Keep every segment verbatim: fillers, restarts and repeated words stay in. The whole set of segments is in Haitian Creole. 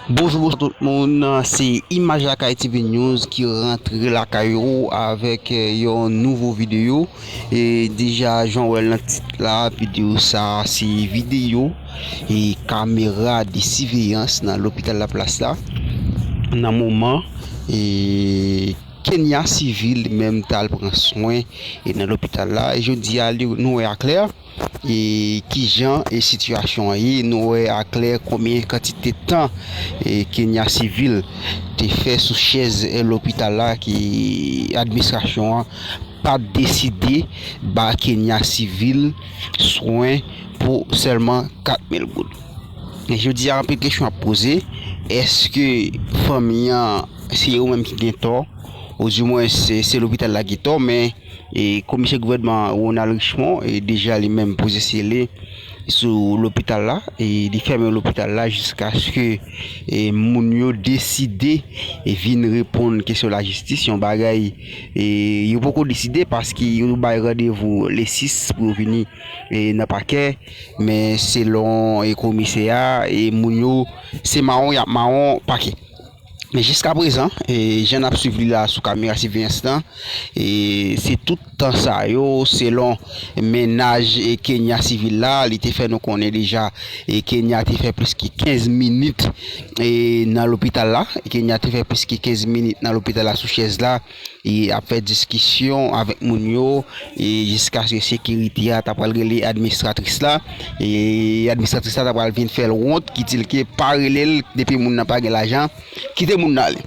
Bonjou, bonjou tout moun. Se Imaj Lakay T V News ki rantre lakay ou avèk, eh, yon nouvo videyo. E deja, jan w wè l nan tit la, videyo sa a se videyo e kamera de siveyans nan lopital Laplas la. Nan moman, e Kenya Civil li menm t al pran swen e nan lopital la. E jodi a, li, nou wè aklè e kijan e sitiyasyon an ye, nou wè aklè konbyen kantite tan e Kenya Civil te fè sou chèz e lopital la ki administrasyon an pa t deside ba Kenya Civil swen pou sèlman kat mil goud. E jodi a, anpil kesyon ap poze. Èske fanmi an, se yo menm ki gen tò? Odimwen, se, se lopital la ki tò, men e komisè gouvènman Ronald Richemond, e deja li menm poze sele sou lopital la, e li fèmen lopital la jiskaske e moun yo deside e vin reponn kesyon lajistis, yon bagay e yo poko deside paske yo bay randevou le sis pou yo vini e nan pakè, men selon e komisè a, e moun yo se mawon y ap mawon pakè. Men jiska prezan, e jan n ap swiv li la sou kamera siveyans lan, e se tout tan sa yo, selon mennaj e Kenya Civil la, li te fè nou konnen deja, e Kenya te fè plis ke kenz minit e nan lopital la. Kenya te fè plis ke kenz minit nan lopital la sou chèz la, e ap fè diskisyon avèk moun yo, e jiskaske sekirite a ta pral rele administratris la, e administratris la ta pral vin fè l wont, ki di l ke pa rele l depi moun nan pa gen lajan, kite moun nan ale.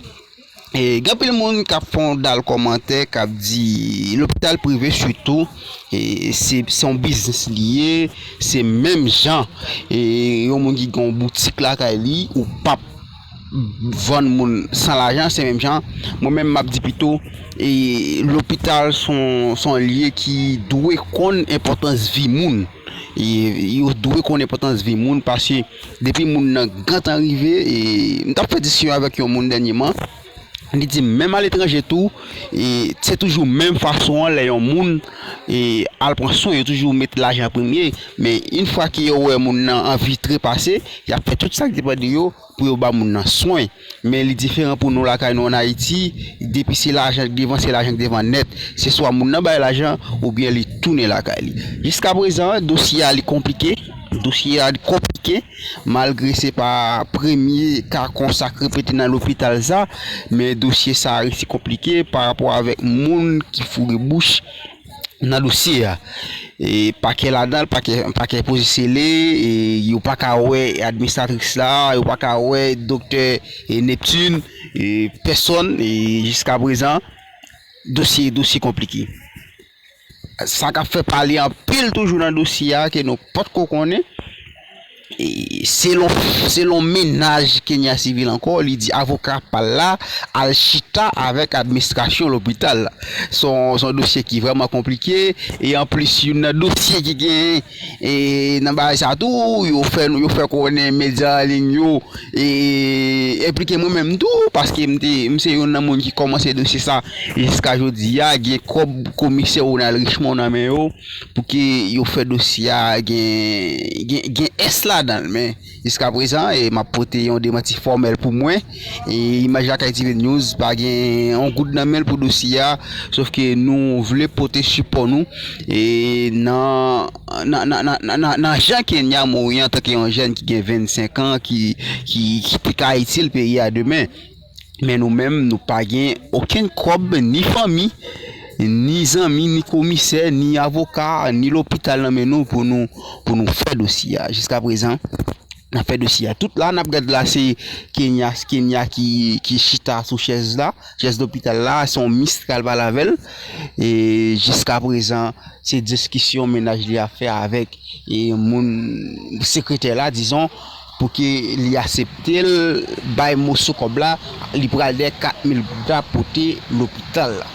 E gen anpil moun k ap fè yon dal kòmantè, k ap di lopital prive sitou, e se, se yon biznis li ye, se menm jan e yon moun ki gen yon boutik lakay li, ou p ap vann moun san lajan, se menm jan. Mwen menm, m ap di pito, e lopital se yon, se yon lye ki dwe konn enpòtans vi moun. E yo dwe konn enpòtans vi moun, paske depi moun nan gentan rive, e m t ap fè diskisyon avèk yon moun dènyèman, li di m, menm aletranje tou, e se toujou menm fason an, lè yon moun e al pran swen, yo toujou met lajan premye, men yon fwa ke yo wè moun nan anvi trepase, y ap fè tout sa k depann de yo pou yo ba moun nan swen. Men li diferan pou nou lakay nou ann Ayiti, depi se lajan k devan, se lajan k devan nèt. Se swa moun nan bay lajan, oubyen li tounen lakay li. Jiska prezan, dosye a li konplike. Dosye a li konplike. Malgre se pa premye ka konsa k repete nan lopital sa, men dosye sa a resi konplike pa rapò avèk moun ki foure bouch nan dosye a. E pakè ladan l, pakè, pakè poze sele, e yo pa ka wè administratris la, yo pa ka wè doktè e Neptune, e pèsonn, e jiska prezan, dosye, dosye konplike. Sa k ap fè pale anpil toujou nan dosye a ke nou potko konnen, e selon, selon mennaj Kenya Civil ankò, li di avoka pa l la al chita avèk administrasyon lopital la. Se yon, se yon dosye ki vrèman konplike, e anplis, youn nan dosye ki genyen e nan bagay sa tou, yo fè, yo fè konnen medya an liy yo, e enplike mwen menm tou, paske m te, m se youn nan moun ki kòmanse dosye sa jiska jodi a. Gen kòb komisè Ronald Richemond nan men yo pou ke yo fè dosye a gen, gen, gen S ladan l, men jiska prezan, e m ap pote yon demanti fòmèl pou mwen. E Imaj Lakay T V News pa gen yon goud nan men l pou dosye a, sòf ke nou vle pote sipò nou e nan, nan, nan, nan, nan, nan, nan jan Kenya mouri antanke yon jèn ki gen vennsenk an, ki, ki, ki te ka itil peyi a demen. Men nou menm, nou pa gen okenn kòb, ni fanmi, ni zanmi, ni komisè, ni avoka, ni lopital nan men nou pou nou, pou nou fè dosye a. Jiska prezan, n ap fè dosye a. Tout la, n ap gade la, se Kenya, Kenya ki, ki chita sou chèz la, chèz lopital la, se yon Mistral pale avè l. E jiska prezan, se diskisyon mennaj li ap fè avèk e moun, sekretè la, dizon, pou ke li aksepte l bay moso kòb la, li pral dèyè kat mil goud la pote lopital la.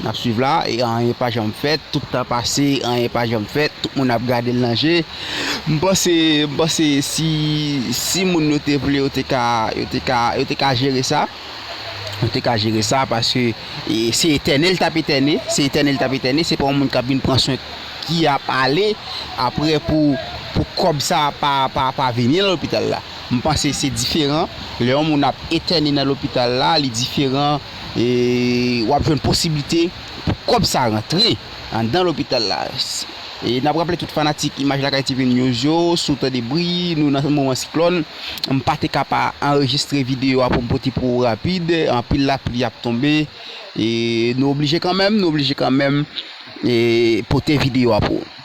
N ap swiv la, e anyen pa janm fèt, tout tan pase, anyen pa janm fèt, tout moun ap gade l nan je. M panse, m panse si, si moun yo te vle, yo te ka, yo te ka, yo te ka jere sa. Yo te ka jere sa paske e se etène l t ap etène, se etène l t ap etène, se pa yon moun k ap vin pran swen ki ap ale apre pou, pou kòb sa pa, pa, pa vini nan lopital la. M panse se diferan. Lè yon moun ap etène nan lopital la, li diferan, e w ap jwenn posiblite pou kòb sa rantre anndan lopital la. E n ap raple tout fanatik Imaj Lakay T V News yo, si w tande bri, nou nan moman siklòn, m pa te ka pa anrejistre videyo a pou m pote pou ou rapid, anpil lapli ap tonbe, e nou oblije kanmenm, nou oblije kanmenm, e pote videyo a pou ou.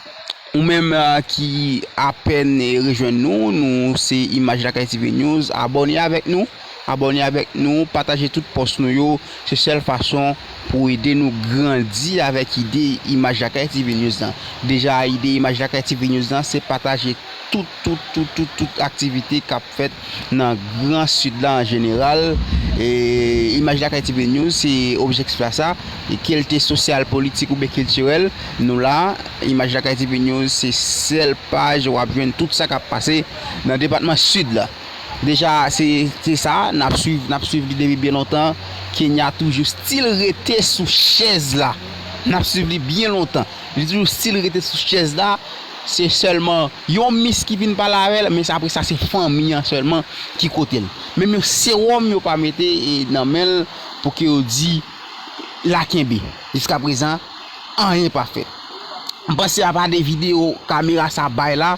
Ou menm, a, ki apèn, e, rejwenn nou, nou se Imaj Lakay T V News, abòne avèk nou, abòne avèk nou, pataje tout pòs nou yo, se sèl fason pou ede nou grandi avèk ide Imaj Lakay T V News lan. Deja, ide Imaj Lakay T V News lan, se pataje tout, tout, tout, tout, tout aktivite k ap fèt nan Gran Sid la an jeneral. E, Imaj Lakay T V News, se objektif la sa, e ke l te sosyal, politik oubyen kiltirèl, nou la. Imaj Lakay T V News, se sèl paj w ap jwenn tout sa k ap pase nan depatman Sid la. Deja, se, se sa, n ap swiv, n ap swiv li depi byen lontan. Kenya toujou still rete sou chèz la. N ap swiv li byen lontan. Li toujou still rete sou chèz la. Se sèlman yon mis ki vin pale avè l, men apre sa, se fanmi an sèlman ki kote l. Menm yon sewòm yo pa mete, e, nan men l pou ke yo di l a kenbe. Jiskaprezan, anyen pa fèt. M panse apa de videyo kamera sa bay la,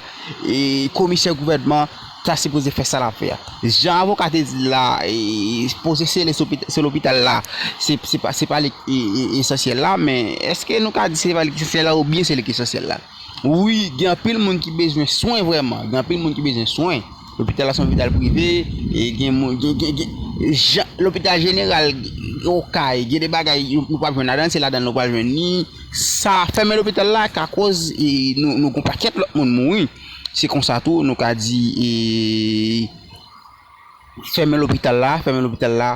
e, komisè gouvènman ta sipoze fè sa l ap fè a. Jan avoka te di l la, e, poze sele se lopital la, se, se pa, se pa li ki, e, e, esansyèl la, men èske nou ka di se pa li ki esansyèl la oubyen se li ki esansyèl la? Wi, gen anpil moun ki bezwen swen vrèman, gen anpil moun ki bezwen swen. Lopital la se yon lopital prive, e gen moun, gen, gen, gen, jan, lopital jeneral Okay, gen de bagay yo, nou p ap jwenn ladan l, se ladan l nou pral jwenn li. Sa, fèmen lopital la ka koz, e, nou, nou gon pakèt lòt moun mouri. Se konsa tou, nou ka di, e, fèmen lopital la, fèmen lopital la,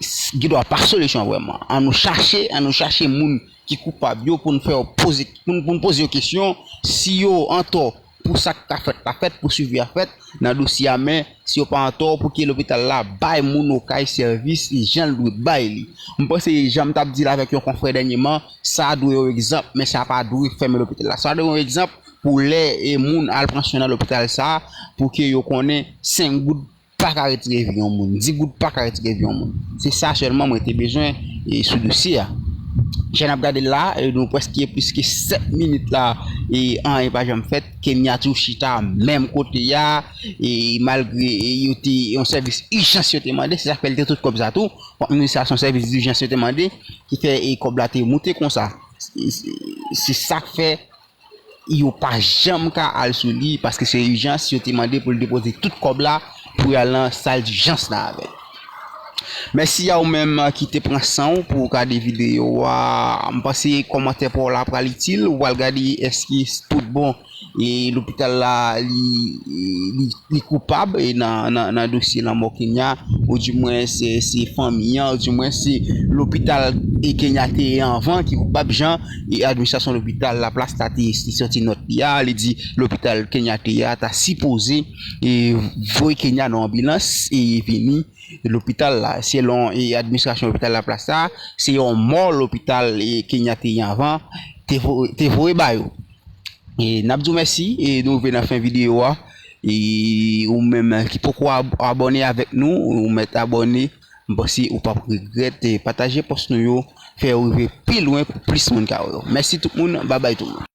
s-, gendwa pa solisyon vrèman. Ann nou chache, ann nou chache moun ki koupab yo pou n fè yo poze, pou n, pou n poze yo kesyon, si yo antò pou sa k ka fèt la fèt, pou swivi a fèt nan dosye a, men si yo pa antò, pou ke lopital la bay moun Okay sèvis jan l dwe bay li. M panse, jan m t ap di l avèk yon konfrè dènyèman, sa dwe yon egzanp, men sa pa dwe fèmen lopital la. Sa dwe yon egzanp pou lè, e, moun al pran swen nan lopital sa, pou ke yo konnen senk goud pa ka retire vi yon moun, di goud pa ka retire vi yon moun. Se sa sèlman mwen te bezwen, e, sou dosye a. Jan n ap gade l la, e, nou prèske plis ke sèt minit la, e, anyen pa janm fèt. Kenya toujou chita menm kote a, e, malgre, e, yo te, yon sèvis ijans yo te mande, se sa k fè l te tout kòb sa tou. Fòk nou di sa, se yon sèvis dijans yo te mande, ki fè, e, kòb la te moute konsa. Se, se, se sa k fè yo pa janm ka al sou li, paske se ijans, yo te mande pou l depoze tout kòb la pou y al nan sal dijans la avè l. Mèsi a ou menm ki te pran san w pou w gade videyo a. M panse kòmantè pa w la pral itil. Ou pral gade èske tout bon, e, lopital la, li, li, li koupab, e, nan, nan, nan dosye lanmò Kenya, oudimwen se, se fanmi an, oudimwen se lopital, e, Kenya te ye anvan ki koupab, jan, e, administrasyon lopital Laplas la te, te sòti nòt li a, li di lopital Kenya te ye a ta sipoze, e, voye Kenya nan anbilans, e, vini lopital la. Selon, e, administrasyon lopital Laplas la, se yon mò lopital, e, Kenya te ye anvan te vo-, te voye ba yo. E n ap di w mèsi, e nou rive nan fen videyo a. E ou menm ki poko ab-, abòne avèk nou, ou mèt abòne. M panse ou p ap regrèt, e pataje pòs nou yo, fè yo rive pi lwen pou plis moun ka wè yo. Mèsi tout moun, babay tout moun.